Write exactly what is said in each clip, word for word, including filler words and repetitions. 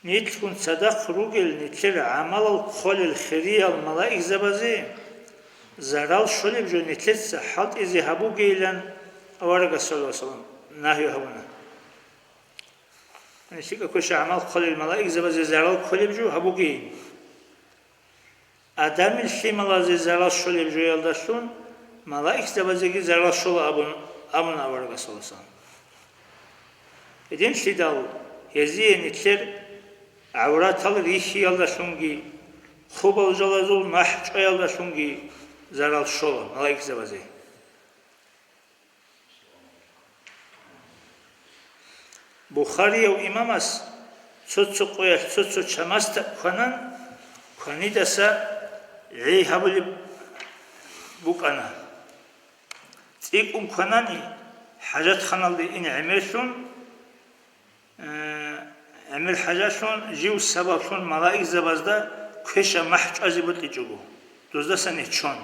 Нилъгун цадахъ ругел нилъер гӀамалал хъолел хириял малаикзабазе зарал щолеб жо нилъеца хӀалтӀизе гьабугейилан аварагас саллаллагьу гӀалайгьи вассалам нагьи гьабуна. Нилъеца квеша гӀамал хъолел малаикзабазе зарал кколеб жо гьабугейин. Адамил лъималазе зарал щолеб жоялдалъун малаикзабазеги зарал щола абун, абуна аварагас саллаллагьу гӀалайгьи вассалам. Гьединлъидал гьезие нилъер гӀавратал рихьиялдалъунги, хъубал жалазул махӀ чӀваялдалъунги зарал щола малаикзабазе. Бухарияв имамас цо-цо къоялъ цо-цо чамасда кванан, кванидаса гӀей гьабулеб букӀана. ЦӀикӀкӀун кванани, хӀажатханалде ин гӀемерлъун, э, гӀемер хӀажалъун жив сабаблъун малаикзабазда квеша махӀ чӀвазе бокьичӀого, доздаса нечон.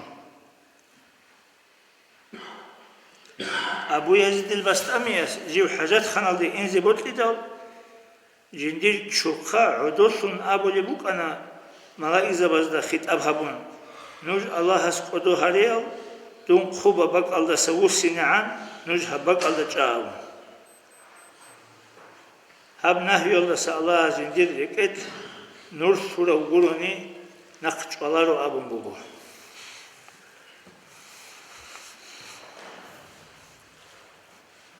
Абу Язидил Бастамияс жив хӀажатханалде инзе бокьидал, жиндир чурхъа гӀодолъун абулеб букӀана малаикзабазда хитӀаб гьабун: «Нуж Аллагьас кӀодо гьареял, дун хъуба бакӀалдаса вуссинегӀан, нуж гьаб бакӀалда чӀа», – абун. Гьаб нагьиялдаса Аллагьас жиндир рекӀелъ нур лъурав гурони нахъ чӀваларо абун буго.